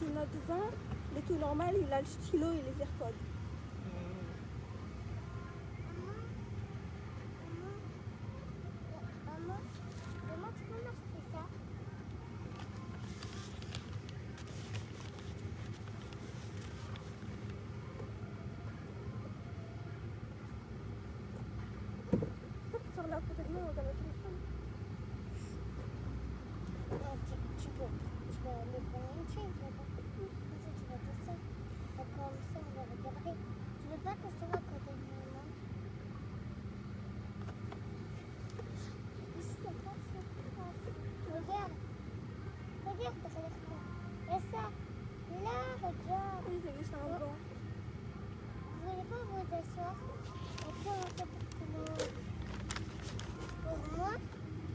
Galaxy Note 20, le tout normal, il a le stylo et les AirPods. Maman, comment tu peux m'acheter ça? Sur là, à côté de moi, on regarde le téléphone. Non, tu peux aller prendre une chaise là-bas. Comme ça, tu vas t'asseoir. Et comme ça, on va regarder. Tu veux pas t'asseoir à côté de maman? Ici, il y a pas ça. Regarde. Regarde derrière toi. Et ça. Là, regarde. Oui, j'ai vu, c'est un banc. Vous voulez pas vous asseoir? Après, on fait pour moi,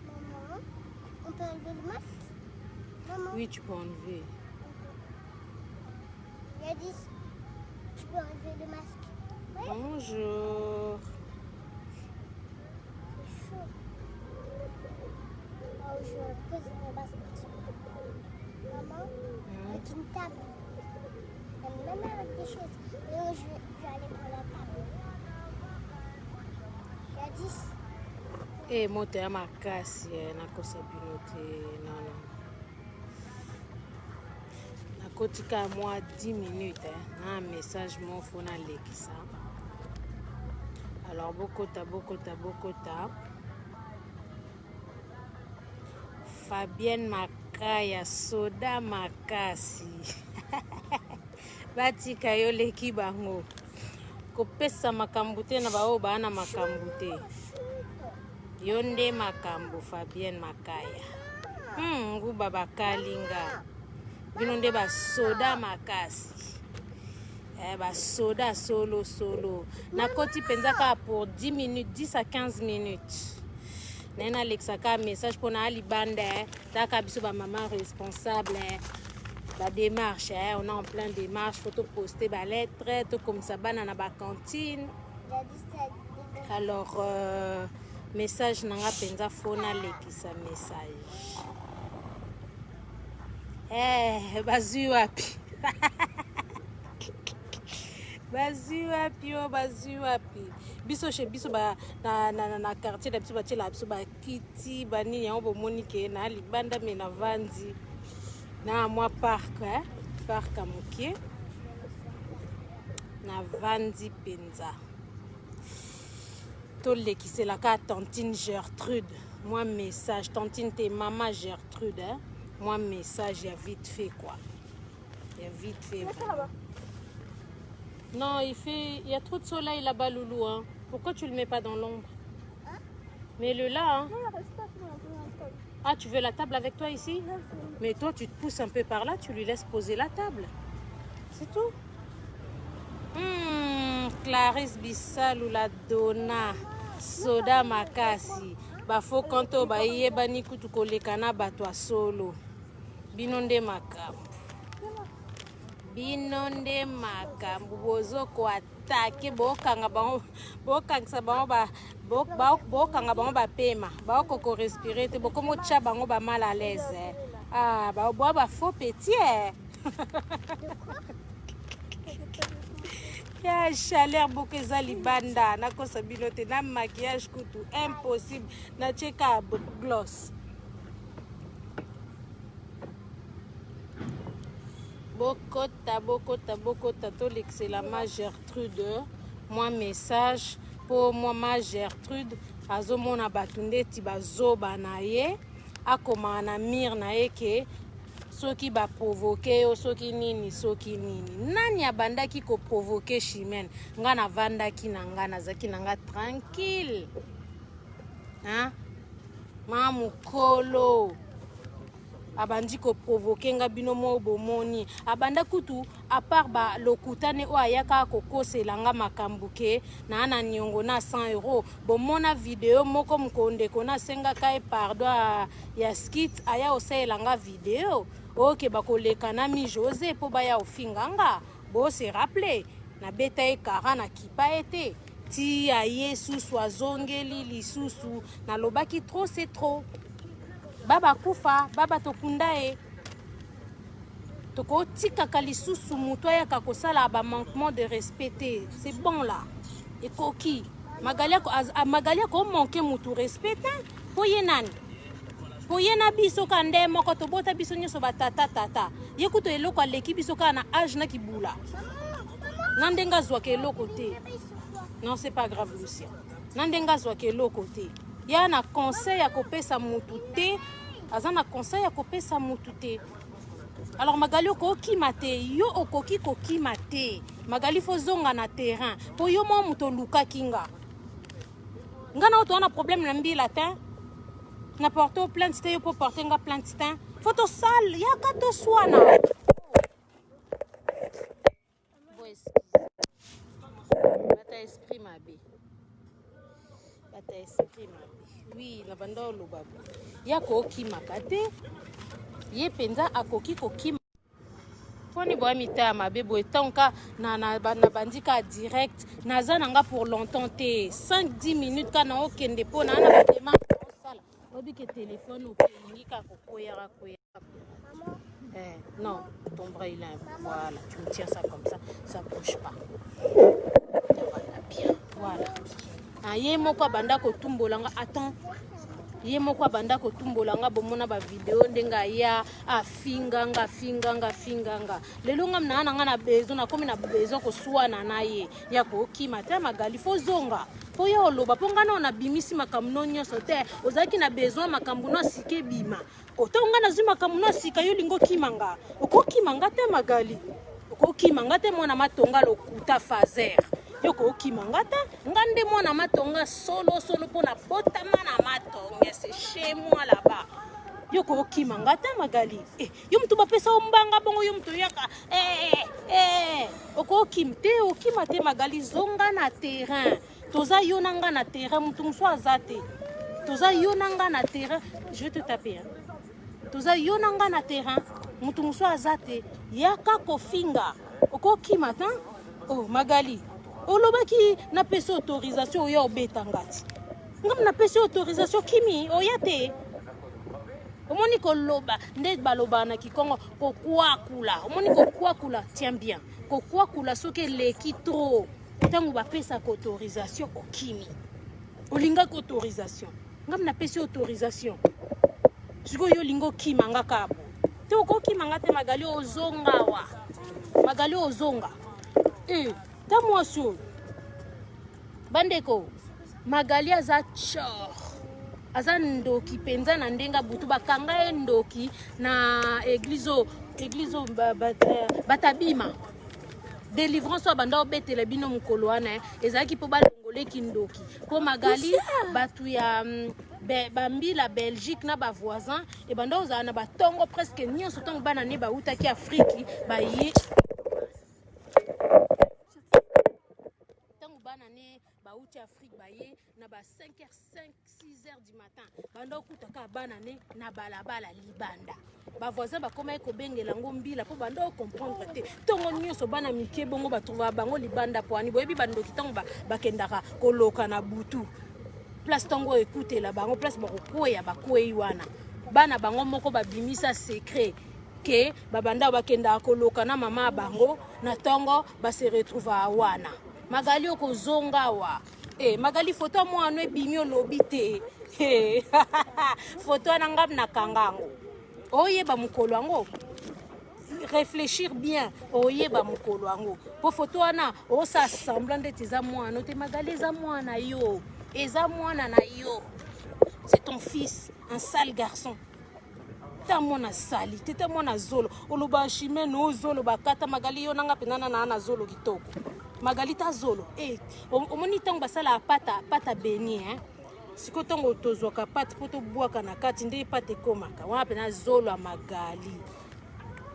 maman. On peut enlever le masque? Maman. Oui, tu peux enlever. Il y a 10. Tu peux enlever le masque. Oui. Bonjour. C'est chaud. Oh, je vais poser mon masque. Maman, avec une table. Même avec des choses. Et oh, je vais aller prendre la table. Il y a 10. Eh, moto ya makasi eh, nakosa bino te nono nakotika mwa 10 minutes eh, na message moko fo nalekisa. Alors bokota bokota bokota. Fabienne Makaya soda makasi. Batika yo leki bango. Kopesa makambo te na baoyo baa na makambo te. Yo nde makambo Fabienne Makaya. Nguba bakalinga. Bino nde basoda makasi. Eh, basoda solo solo. Nakoti mpenza kaka pour 10 minutes, 10 à 15 minutes. Naye nalekisaka message mpona alibanda eh. Taka biso bamama responsable eh. Ba démarche eh. On est en plein démarche, faut toposter ba lettre, tokomisa bana na ba cantine. Alors message nanga mpenza fo nalekisa message. Eh, bazwi wapi? Bazwi wapi o bazwi wapi? Biso chez biso ba na quartier na biso batiela biso bakiti banini yango bomoni ke na libanda me navandi na mwa parc eh? Parc ya moke navandi mpenza. Tolekiselaka tantine Gertrude mwa message. Tantine te, mama Gertrude hein? Mwa message ya vite fait quoi, ya vite fait. Mets ça là-bas. Non, il y a trop de soleil là-bas, Loulou. Hein. Pourquoi tu le mets pas dans l'ombre? Hein? Mets-le là. Hein. Non, reste pas, c'est bon, on peut la table. Ah, tu veux la table avec toi ici? Non, c'est Mais toi, tu te pousses un peu par là, tu lui laisses poser la table. C'est tout. Clarisse Bissalou la dona soda makasi. Bafo kanto bayebani kutu koleka na bato ya solo. Bino nde makambo. Bino nde makambo bozo koatake bokanga bango bokangisa bango ba bokanga bango bapema baokoko respirer te bokomo tia bango ba mal à l'aise eh. Ah ba boa ba faux petit eh. Ya chaleur boko eza libanda nakosa bino te na maquillage kutu impossible natie ka gloss. Bokota bokota bokota tolekisela ma Gertrude mwa message mpo mwa ma Gertrude azomona bato ndeti bazoba na ye akomaka na mire na ye ke soki baprovoke yo soki nini soki nini. Nani abandaki koprovoke Chimene? Nga navandaki na nga nazalaki na nga tranquille hein? Ma mokolo abandi koprovoke nga bino mo bomoni abanda kutu à part ba lokutane oyo ayaka kokosela nga makambo ke na na niongo na 100 euros. Bomona video moko mokondeko nasengaka ye pardon ya skit aya osalela nga video oke bakoleka na mi José mpo baya ofinga nga. Bo se rappeler nabeta ye kara na kipa ye te ti aye susu azongeli lisusu nalobaki trop c'est trop. Baba kufa baba tokunda ye. Tokotikaka lisusu moto ayaka kosala ba manquement de respect te. C'est bon là. Ekoki. Magali Magali ako manquer mutu respect te. Po ye nani? Po ye na biso ka nde moko tobota biso nyonso ba tata tata. Ye kutu eloko aleki biso kaka na age na kibula. Na ndenge azwaka eloko te. Non, c'est pas grave Lucia. Na ndenge azwaka eloko te. Ya na conseil ya kopesa mutu te. Aza na conseil ya kopesa mutu te. Alors Magali okokima te, yo okoki kokima te. Magali faut zonga na terrain. Po yo mwa moto olukaki nga. Nga na oto na problème na mbila te. Na porte plainte te yo po porte nga plainte te. Faut tosala, yaka toswana. Bo excuse. Bata esprit mabe. Bata esprit mabe. Oui, na banda oloba bo. Ya kokimaka te. Ye mpenza akoki kokima. Poni boya mitaya mabe boye ntango ka na, na, na bandi ka direct naza na nga pour longtemps te 5 10 minutes ka na okende mpo na na bademande osala oyebi ke telefone okelingi kaka kokweyaka kweya. Eh, non, ton bras il est un... Voilà, tu me tiens ça comme ça, ça bouge pas. Voilà, bien. Voilà. Ah, ye moko abanda kotumbola nga attends ye moko abanda kotumbola nga bomona bavideo ndenge aya afinga nga afinga nga afinga nga lelo nga naa na nga na besoin nakomi na besoin koswana na ye ya kokima te magali fo zonga mpo yo oloba mpo nga nao nabimisi makambo no nyonso te ozalaki na besoin makambo no asika ebima Oto nga nazwi makambo na sika yo lingo kima nga. Okokima nga te Magali. Okokima nga te mwana matonga lokuta fazer. Yo kokima nga te. Nga nde mwana matonga solo solo mpo na botama na matonga c'est chez moi là-bas. Yo kokima nga te Magali. Eh, yo mutu bapesa yo mbanga bongo yo mutu oyaka. Eh, eh, eh. Okokima te, okima te Magali zonga na terrain. Toza yo na nga na terrain, mutu mosusu aza te. Toza yo na nga na terrain, je vais te taper. Hein. Toza yo na nga na terrain, mutu mosusu aza te. Yaka kofinga. Okokima ta? Oh Magali, olobaki napesi autorisation oya obeta nga ti. Ngam napesi autorisation kimi oya te. Omoni koloba nde balobaka na Kikongo kokwakula. Omoni kokwakula, tiens bien. Kokwakula soki eleki trop. Ntango bapesaka autorisation okimi. Olingaki autorisation. Ngam napesi autorisation. Sikoyo yo olingi okima nga kaka boye. Te okokima nga te Magali ozonga awa. Magali ozonga. Eh, ta mwasi oyo. Bandeko, Magali aza tchor. Aza ndoki mpenza na ndenge butu bakanga ye ndoki na eglise oyo, eglise oyo batabima. Delivrance oyo banda obetela bino mokolo wana ezalaki mpo balongole kindoki mpo Magali bato ya bambila Belgique na ba voisin ebanda ozala na batongo presque nyonso ntango bana ne bautaki Afriki baye ntango bana ne bauti Afrique baye na ba 5h 5 6h du matin banda okuta kaka bana ne na balabala libanda bavoisin bakomaki kobengela yango mbila mpo banda ocomprendre te ntongo nyonso bana mike bongo batrouvaka bango libanda poani boyebi bandoki ntango bakendaka koloka na butu place ntango ekutela bango place bakokweya bakwei wana bana bango moko babimisa secret ke babanda bakendaka koloka na mama ya bango na ntongo base retrouvaka wana. Magali okozonga awa. Eh, Magali photo ya mwana ebimi olobi te. Eh, photo wana nga nakanga yango. Oyeba mokolo yango. Réfléchir bien, oyeba mokolo yango. Po photo wana osala semblant ndeti eza mwana te. Magali eza mwana yo. Eza mwana na yo. C'est ton fils, un sale garçon. Ta mwana sali te, ta mwana zolo. Oloba chimene o zolo bakata Magali yo nanga mpenza na na zolo kitoko. Magali ta zolo. Eh, omoni ntango basala pata pata beni hein. Sikoyo ntango tozwaka pate mpo tobwaka na kati nde pate ekomaka wana mpenza zolo ya Magali.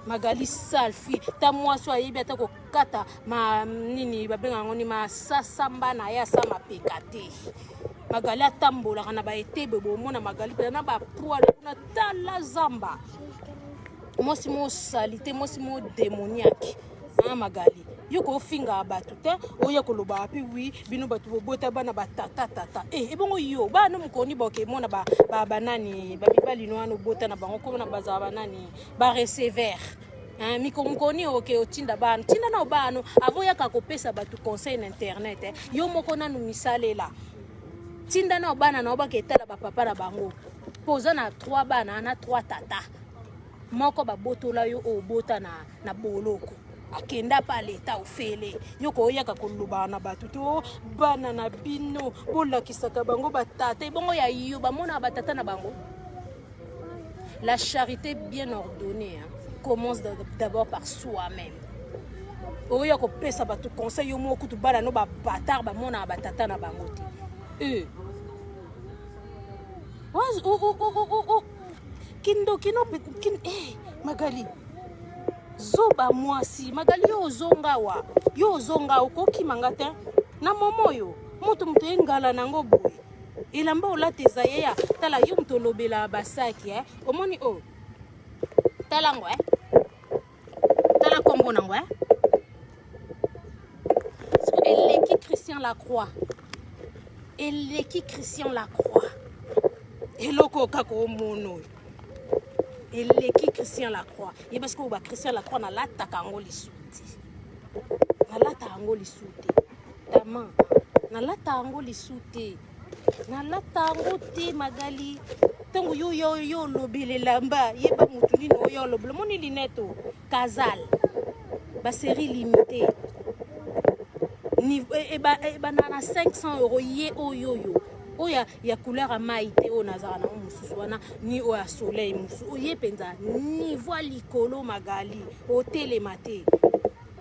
Magali sale fille, ta mwasi ayebi ata kokata ma nini babengaka yango ni masasamba na ye asa mapeka te. Magali atambolaka na baetebe bomona Magali mpenza na bapoile kuna tala zamba. Mwasi mo salite, mwasi mo démoniaque. Ah Magali, yo kofinga bato te, oya koloba pe oui, bino bato bobota bana ba tata tata. Eh, ebongo yo, bana mokoni boke mona ba ba banani, ba mibali no wana obota na bango komona bazala banani, ba recevoir. Hein, mikomukoni oke otinda bana tinda na bana avant yaka kopesa bato conseil na internet eh. Yo moko nanu misalela tinda na bana na bake etala bapapa na bango mpo oza na 3 bana na 3 tata moko babotola yo obota na, na boloko akenda pa leta ofele yo koyaka kolobaka na bato te oh, bana na bino bolakisaka bango batata ebongo ya yo bamonaka batata na bango. La charité bien ordonnée, hein, commence d'abord par soi-même. Oya kopesa bato conseil yo moko kutu bana no babatard bamonaka batata na bango te. Eh. Oh, oh, oh, kindoki no kin, eh, Magali zoba mwasi Magali yo ozonga wa yo ozonga okokima nga te na momo oyo moto moto engala nango boye elamba olata eza yeya tala yo moto olobela basaki eh? Omoni oyo oh. Tala ngo eh? Tala kombo nango eh? Eleki Christian Lacroix, eleki Christian Lacroix, eloko kaka omona oyo eleki Christian Lacroix. Ye parce que ba Christian Lacroix nalataka yango lisu te, nalata yango lisu te, tama nalata yango lisu te, nalata yango te. Magali, ntango yo yo yo olobela elamba, yeba motu nini oyo olobela. Omoni linete o Cazal basérie limité ebanda na 500 euro. Ye oyo oyo oyo ya couleur ya mai te, oyo nazala nango mosusu wana ni oyo ya soleil mosusu. Oye mpenza niveau ya likolo. Magali, otelema te,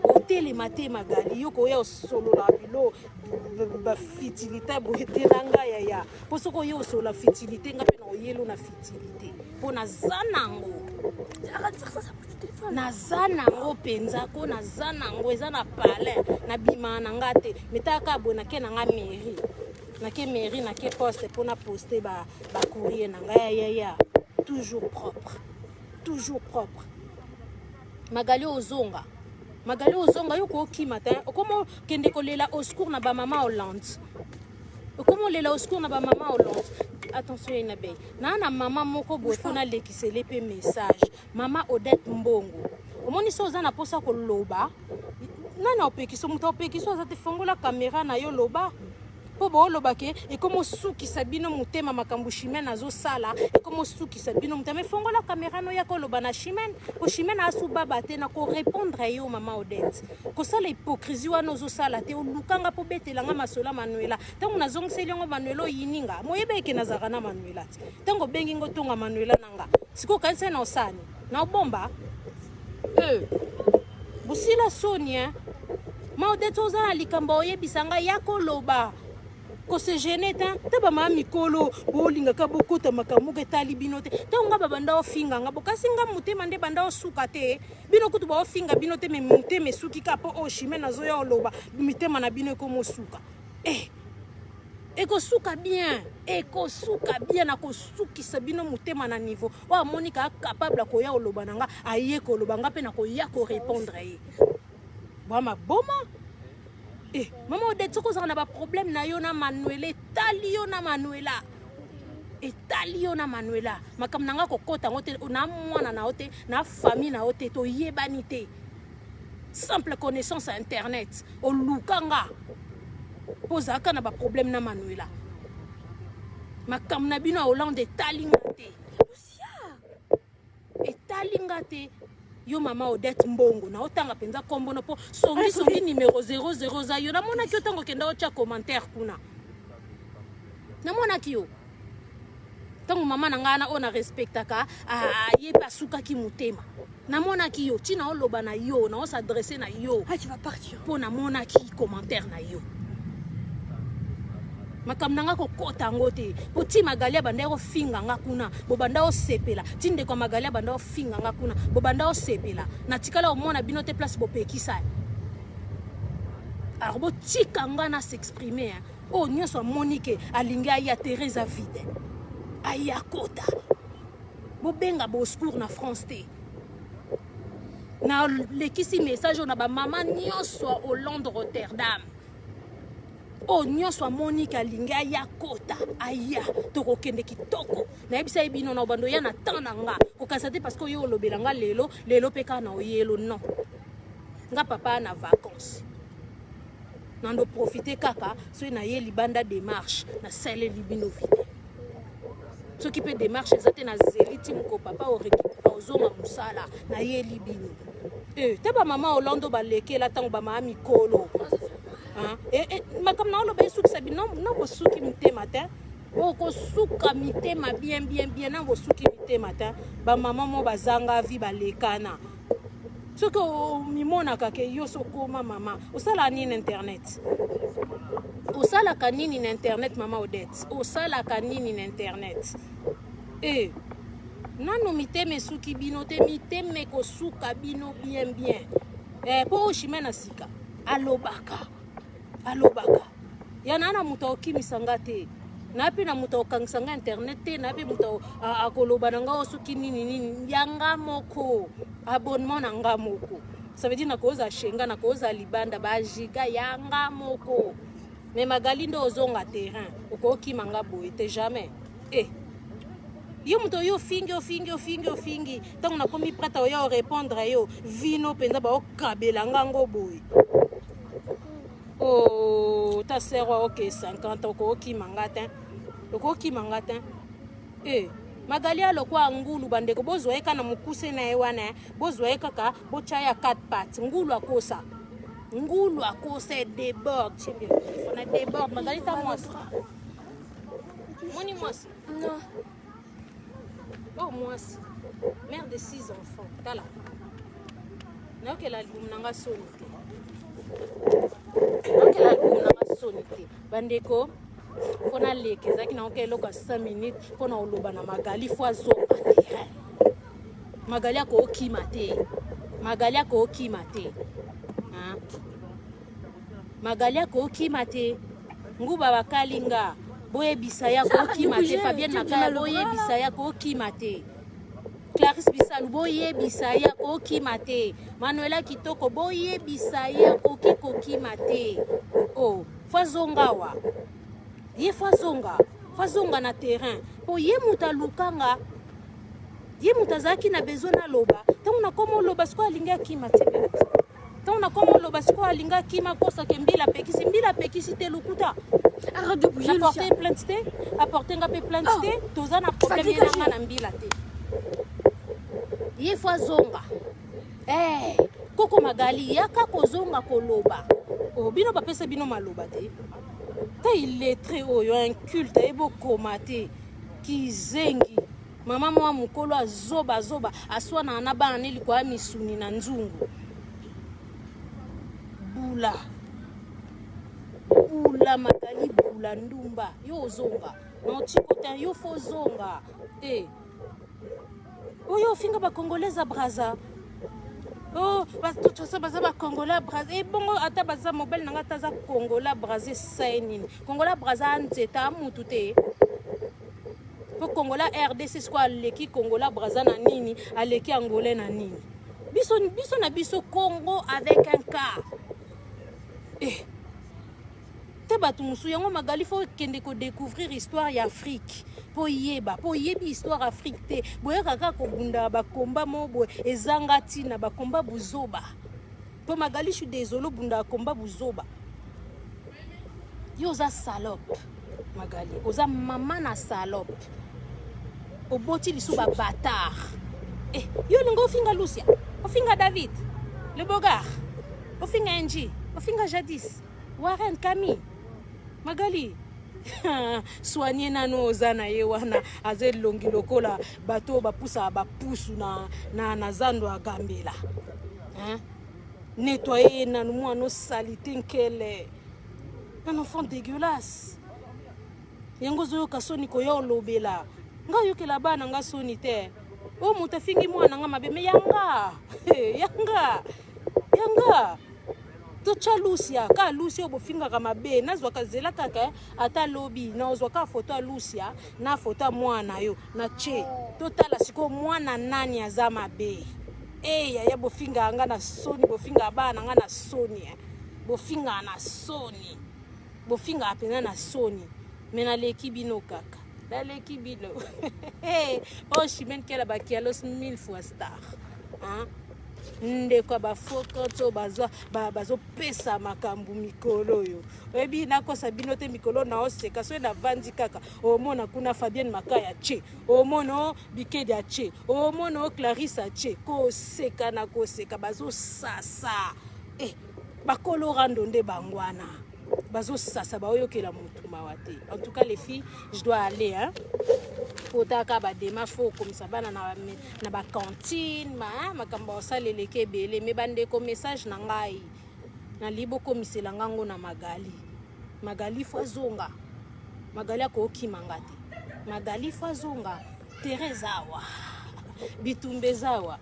otelema te. Magali, yo koya osolola bilo bafutilité boye te na ngai yaya, mpo soki oye osolola futilité, nga mpe na oyelo na futilité, mpo naza nango. Arrête de faire ça, ça bouge du téléphone. Naza nango mpenza ko naza nango eza na palin nabimaka na nga te. Metaka boye, nake na nga mairie, nake mairie, nake poste mpona poste bacourrier na ngai yaya. Toujours propre, toujours propre. Magali ozonga, Magali ozonga. Yo kookima te, okoma okende kolela au secours na bamama Hollande, okoma olela au secours na bamama Hollande. Attention ye na bei naa na mama moko boye mpo nalekisele mpe message. Mama Odette Mbongo, omoni so oza na mposa koloba, nani aopekiso? Moto aopekiso aza te. Fongola caméra na yo, loba, mpo booloba ke ekoma osukisa bino motema. Makambo Chimene azosala ekoma osukisa bino motema. Efongola caméra no, yaka oloba na Chimene, po Chimene asubaba te na korépondre yo. Mama Odette, kosala hypocrisie wana ozosala te. Olukanga mpo betelanga masolo ya Manuela. Ntango nazongiseli yango Manuela, oyininga moyeba eke nazalaka na Manuela te. Ntango obengi ngo tonga Manuela na nga, sikoyo okanisa na osani na obomba e bosila soni eh? Ma Odette, oza na likambo oyebisa ngai, ya koloba, kose gêner te. Te bamama mikolo bolingaka bokota makambo moko etali bino te. Ntango nga babanda ofinga nga, bokasi nga motema nde banda osuka te. Bino kutu baofinga bino te, me motema esuki ka mpo oyo Chimene azoya oloba, mitema na bino ekoma osuka. Eh, ekosuka bien, ekosuka bien. Nakosukisa bino motema na niveau oyo amoni kaka capable akoya koloba na nga, aye koloba, nga mpe nakoya korépondre ye. Bwa maboma eh, mama Odette, soki ozala na baproblème na yo na Manuela, etali yo na Manuela, etali yo na Manuela. Makambo na nga kokota yango te, na mwana na yo te, na famille na yo te, toyebani te, simple connaissance ya internet. Oluka nga mpo ozalaka na baproblème na Manuela. Makambo na bino ya Hollande etali nga te, etali nga te. Yo mama Odette Mbongo, naotanga mpenza nkombono mpo songisongi numéro 00 za yo. Namonaki yo ntango okenda otya commentaire kuna, namonaki yo ntango mama na ngai wana oyo na respectaka ye mpe asukaki motema. Namonaki yo ntina oloba na yo, naos'adresser na yo. Ah, tu vas partir. Mpo namonaki commentaire na yo. Makambo na nga kokota yango te, po ti Magali abanda kofinga nga kuna, bobanda osepela. Ti ndeko ya Magali abanda ofinga nga kuna, bobanda osepela. Natikala omona bino te place bopekisa. Alors botika nga na s'exprimer. Oyo nyonso amoni ke alingi aya, Theresa vide, aya kota. Bobenga basecours na France te. Nalekisi message oyo na bamama nyonso ya Hollande, Rotterdam. Oyo nyonso amoni ke alingi aya kota, aya, tokokende kitoko. Nayebisa ye bino na obanda oya na temps na nga. Kokanisa te parce que oyo olobela nga lelo, lelo pe kaka na oyelo non. Nga papa na vacances. Nando profiter kaka soki na ye libanda démarche na saleli bino video. Soki pe démarche eza te na zeli ti moko papa ozonga mosala na yeli bino. Eh, te ba mama Hollande balekela ntango ba mama mikolo. Hein? Eh, eh, makambo na oloba esukisa bino na bosuki mitema te. Okosuka mitema bien bien bien na bosuki mitema te. Ba mama mo bazanga vie balekana. Soki omimonaka ke yo sokoma mama, osala nini na internet? Osalaka nini na internet mama Odette? Osalaka nini na internet? Eh, nanu mitema esuki bino te, mitema ekosuka bino bien bien. Eh, po oshima na sika alobaka alobaka ya na na moto akokimisa nga te na mpe na moto akokangisa nga internet te na mpe moto akoloba na nga oyo soki nini nini ya nga moko abonnement na nga moko ça veut dire nakozala chez nga nakozala libanda ba giga ya nga moko mais Magali nde ozonga terrain okokima nga boye te jamais. Eh, yo moto oyo ofingi ofingi ofingi ofingi ntango nakomi prête oya orépondre yo vino mpenza baokabela nga ngo boye. Oh, ta sœur wa ok 50 okokima nga te okokima nga te. Eh, Magali alokwa ngulu bandeko bozwa ye kaka na mokuse na ye wana bozwa ye kaka botya ya 4 pattes ngulu akosa ngulu akosa déborde tiembela telefone déborde. Magali ta mwasi moni mwasi Non. Oh mwasi mère de 6 enfants tala nayokela libumu na nga soni te nayokela libumu na nga soni te bandeko mpo naleka ezalaki nayoka eloko ya 5 minutes mpo na koloba na Magali fo azonga terrain. Magali akokima te Magali akokima te Magali akokima te nguba bakalinga boyebisa ya kokima te Fabienne Makaya boyebisa ya kokima te Clarisse Bisalu boyebisa ya kokima te Manuela Kitoko boyebisa ya koki kokima te. Oh, fo azonga wa ye fo azonga fo azonga na terrain po ye moto alukanga ye moto azalaki na besoin naloba ntango nakoma oloba sikoyo alingi akima te ntango nakoma oloba sikoyo alingi akima akosake mbila apekisi mbila apekisi te lokuta. Arrête de bouger, Apporter Lucia. plainte te apporter nga mpe plainte Oh. te toza na problème ye Fatigue, na nga na mbila te ye fo azonga. Eh, koko Magali yaka kozonga koloba oh, bino bapesa bino maloba te ta illettré oyo inculte ayebi okoma te kizengi mama mwa mokolo azoba zoba aswanaka na bana ne likolo ya misuni na nzungu bula bula Magali bula ndumba yo ozonga na otiko te yo fo ozonga te oyo ofinga bacongolais ya Braza. Oh, bato baza bacongolais Braza ebongo ata baza mobali na nga ata aza congolais Braza esai nini congolais Braza anzeta amutu te po congolais RDC sikoyo aleki congolais Braza na nini aleki angolais na nini biso biso na biso Congo avec un K. Eh, te bato mosusu yango Magali fo kende kodécouvrir histoire ya Afrique mpo yeba mpo oyebi histoire Afrique te boyaka kaka kobunda bakomba mo boye ezanga ntina bakomba buzoba mpo Magali je suis désolé obundaka komba buzoba yo oza salope Magali oza mama na salope oboti lisu babâtard. Eh, yo olinga ofinga Lucia ofinga David le bogar ofinga Ng ofinga Jadis Warren Camille Magali soigne nano oza na ye wana aza elongi lokola bato oyo bapusaka bapusu na, na, na zando ya gambela hein? Nettoye ye nanu mwana osalite nkele un enfant dégueulasse yango ozoyoka soni koya olobela nga oyokela bana nga soni te oyo moto afingi mwana nga mabe me yanga yanga yanga totya Lucia ka Lucia oyo bofingaka mabe nazwaka zela kaka ata lobi nazwa kaka foto ya Lucia na foto ya mwana yo na tie totala sikoyo mwana nani aza mabe e yaya bofingaka nga na soni bofingaka bana na nga na soni eh. Bofingaka na soni bofingaka mpenza na soni me naleki bino kaka. Naleki bino. Oh, Chimène Kela Bakialos mille fois star. Hein? Ndeko ya bafaux compte oyo bazopesa makambo mikolo oyo, oyebi, nakosa bino te. Mikolo naoseka soki navandi kaka, omona kuna Fabienne Makaya tie, omona o Bikedi atie, omona o Clarisse atie. Koseka na koseka, bazosasa eh, bakolo rando nde bango wana bazosasa, baoyokela motu mawa te. En tout cas, les filles, je dois aller, hein, potaka badémarche, faut okomisa bana na bacantine, makambo osala eleki ebele. Me bandeko, message na ngai nalingi bokomisela ngango na Magali. Magali faut azonga. Magali akokima nga te. Magali faut azonga. Terrain eza awa, bitumba eza awa.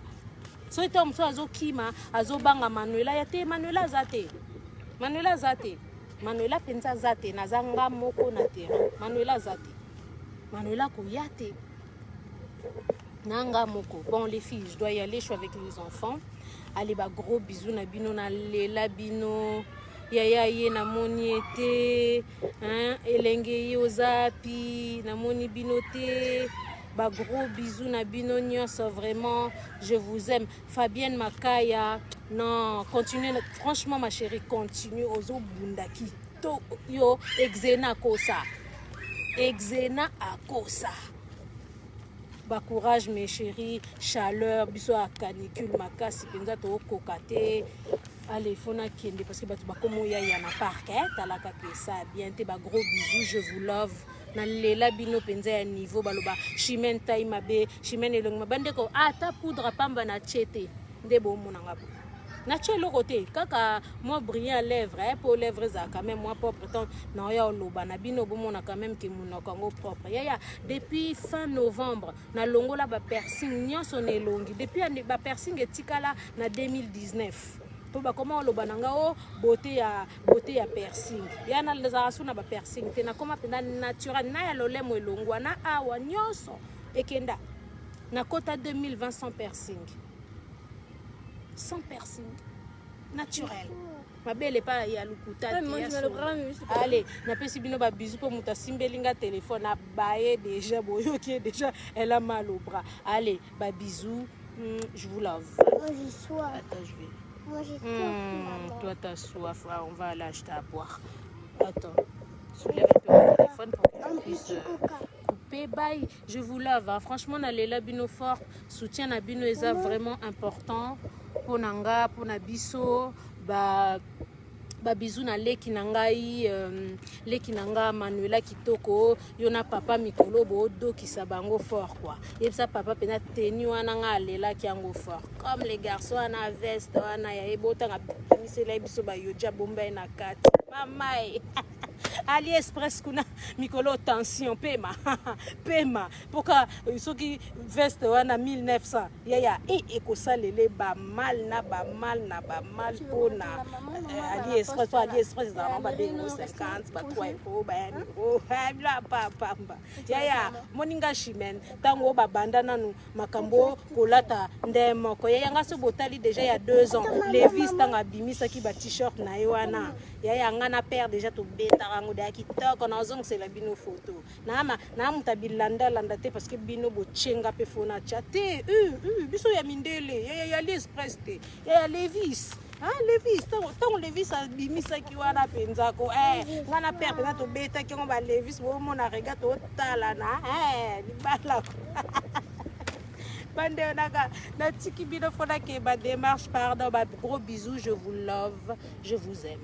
Soki ntango mosusu azokima, azobanga Manuela ya te. Manuela aza te, Manuela aza te, Manuela mpenza aza te. Naza nga moko na terrain. Manuela aza te, Manuela koya te, na nga moko. Bon, les filles, je dois y aller, je suis avec les enfants. Allez, ba gros bisous na bino, nalela bino. Yaya ye namoni ye te, hein? Elenge ye oza pi, namoni bino te. Ba gros bisous na bino nyonso, vraiment je vous aime. Fabienne Makaya, non, continue. Franchement, ma chérie, continue, ozobunda kito. Yo exena akosa, exena akosa. Bacourage, mes chéris. Chaleur biso ya canicule makasi mpenza, tookoka te. Allez, faut nakende parce que bato bakoma oyaya na parc, eh? Tala kaka, esa bien te. Bagros bisous, je vous love, nalela bino mpenza ya niveau. Baloba Chimene tai mabe, Chimene elongi mabe. Bandeko, ata poudre pamba na tie te, nde bomonanga bo natie eloko te, kaka mwa brillant lèvre, eh, po lèvre ezala quand même mwa propre. Tant naoya oloba na bino, bomona quand même ke monoko yango propre. Yaya, depuis fin novembre nalongola bapiercing nyonso na elongi. Depuis bapiercing etikala na 2019, mpo bakoma oloba na nga o beauté ya beauté ya piercing ya nazalaka so na bapiercing te. Nakoma mpenza naturel na ya lolemo elongwa na awa nyonso ekenda. Nakota 2020 sans piercing, sans piercing, naturel, mabele pa ya lokuta te. Ale, napesi bino babisous mpo moto asimbeli nga telefone abaye déjà, boyoki ye déjà, elle a mal au bras. Allez, babisous, je vous love. Moi, j'ai soif. Attends, je vais Moi, j'ai soif, maman. Toi, t'as soif. Ah, on va aller acheter à boire. Attends, soulève un peu mon téléphone pour que Un je puisse petit coca. Couper. Bye, je vous love, hein. Franchement, nalela bino fort. Soutien na bino eza vraiment important mpo na nga, mpo na biso. Ba babisous na leki na ngai, leki na nga Manuela kitoko. Yo na papa mikolo boodokisa bango fort, quoi. Yebisa papa mpena teni wana nga alelaki yango fort comme les garçons wana, veste wana ya ye botanga bimisela ye biso bayoja bomba ye na kati. Mama e AliExpress kuna mikolo, tension, pema pema, mpoka soki veste wana 1900 yaya e ekosalele bamal na bamal na bamal mpona AliExpress, po AliExpress ezala nango ba 2,50, ba 3 euro, ba 1 euro, bila papamba. Yaya, moninga Chimene, ntango oyo babanda nanu makambo kolata nde moko, yaya nga so botali déjà ya 2 ans, Levis ntango abimisaki ba t-shirt na ye wana, yaya nga na père déjà tobetaka yango deya kitoko. Nazongisela bino photo na moto abilandalanda te, parce que bino botyenga mpe fo natya te. Biso ya mindele, yaya ya AliExpress te, yaya Levis. Ah, Levis, ntango Levis abimisaki wana mpenza ko nga na père mpenza tobetaki yango balevis. Bomona rega totalana libala. Bandeko nanga, natiki bino mpo nakeba démarche. Pardon, ba gros bisous, je vous love, je vous aime.